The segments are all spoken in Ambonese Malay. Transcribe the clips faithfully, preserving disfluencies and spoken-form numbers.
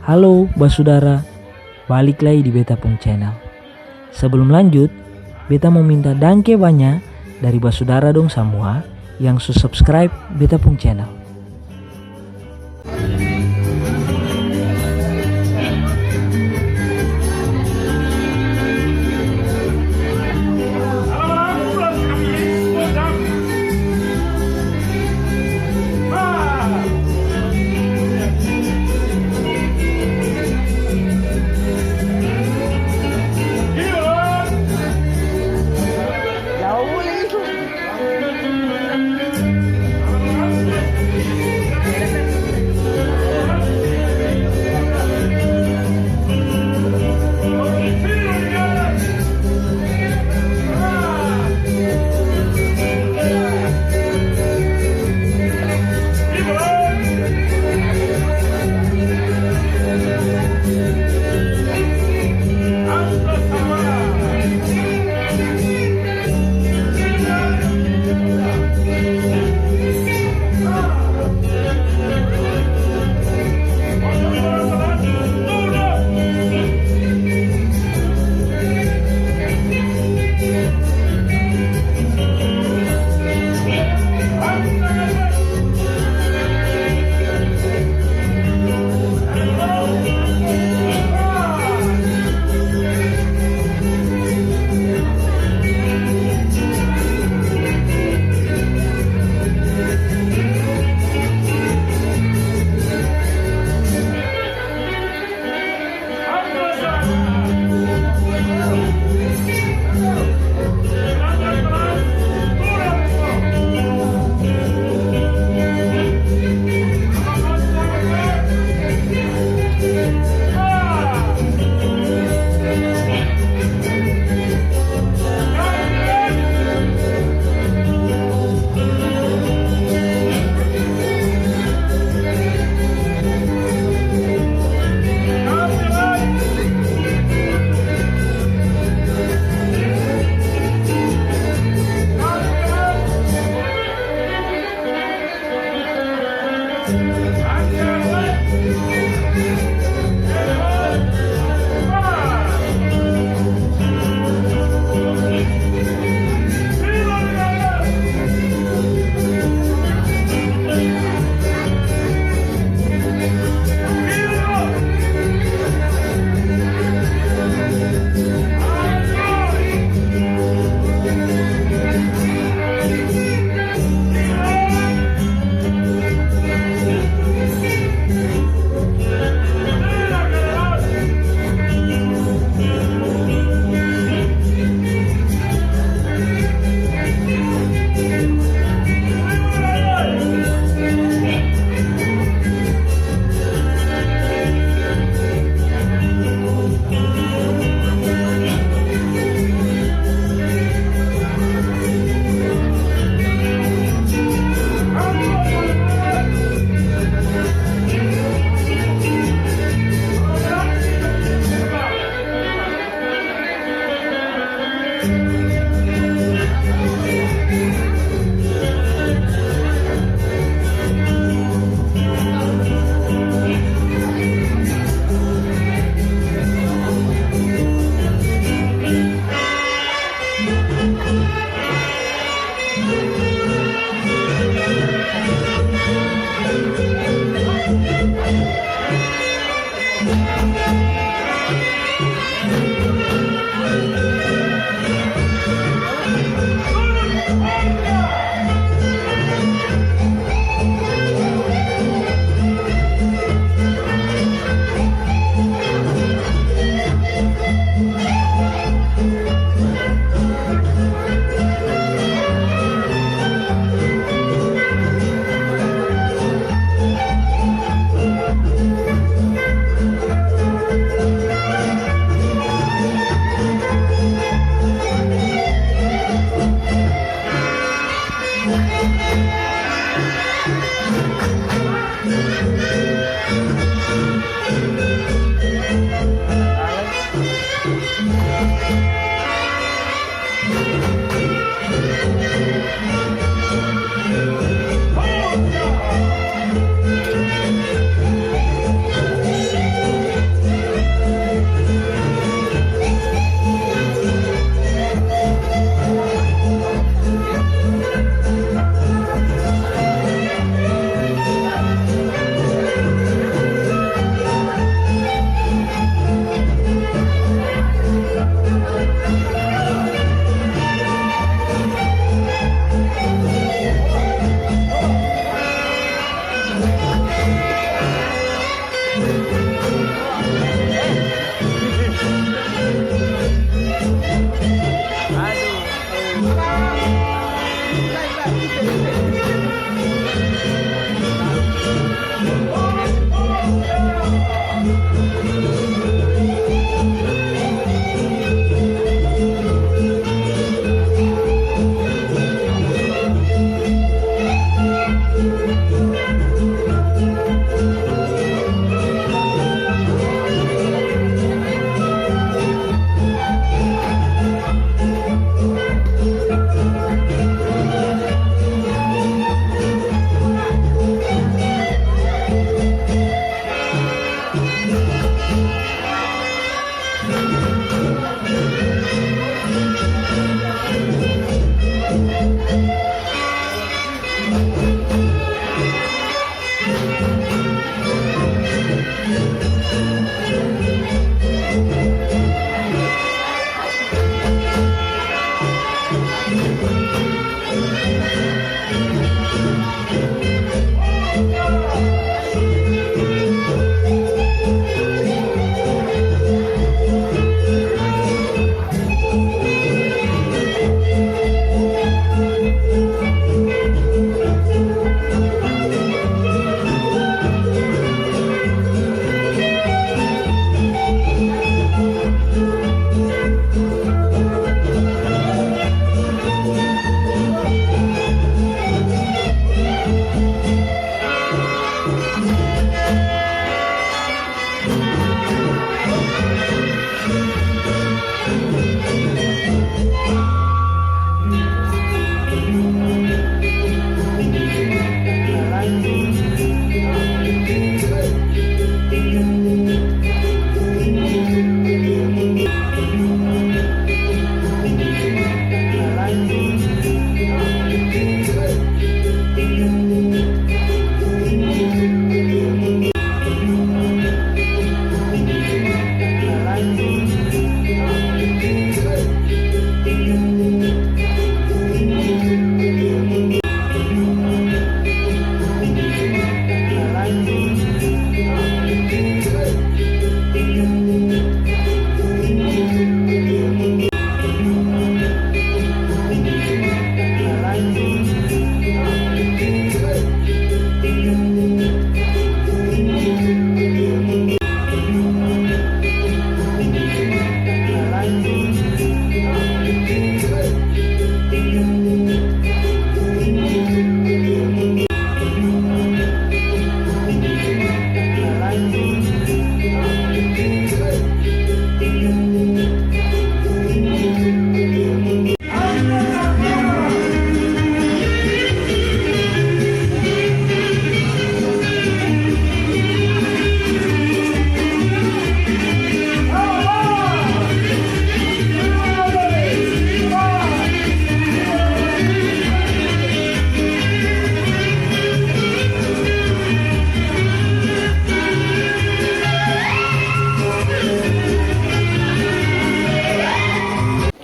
Halo basudara, balik lai di beta pung channel. Sebelum lanjut, beta mo minta dangke banya dari basudara dong samua yang su subscribe beta pung channel.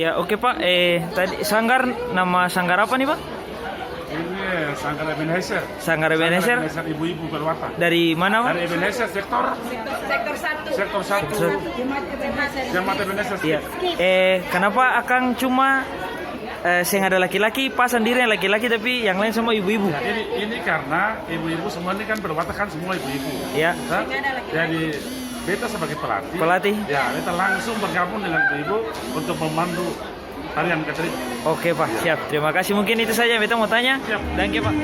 Ya, oke, Pak. Eh, tadi sanggar, nama sanggar apa nih, Pak? Ini Sanggar Ebenezer. Sanggar Ebenezer? Sanggar Ebenezer Ibu-ibu Peluata. Dari mana, Pak? Dari Ebenezer sektor? Sektor satu. Sektor satu. Sektor satu. Jemaat Ebenezer. Iya. Eh, kenapa akang cuma, eh, seng ada laki-laki, Pak sandiri yang laki-laki, tapi yang lain semua ibu-ibu? Ya, ini, ini karena ibu-ibu semua ini kan Peluata kan semua ibu-ibu. Iya. Hah? Jadi, beta sebagai pelatih. Pelatih. Ya, beta langsung bergabung dengan ibu-ibu untuk memandu tarian Kacari. Oke, Pak, siap. Terima kasih. Mungkin itu saja yang beta mau tanya. Siap. Danke, Pak.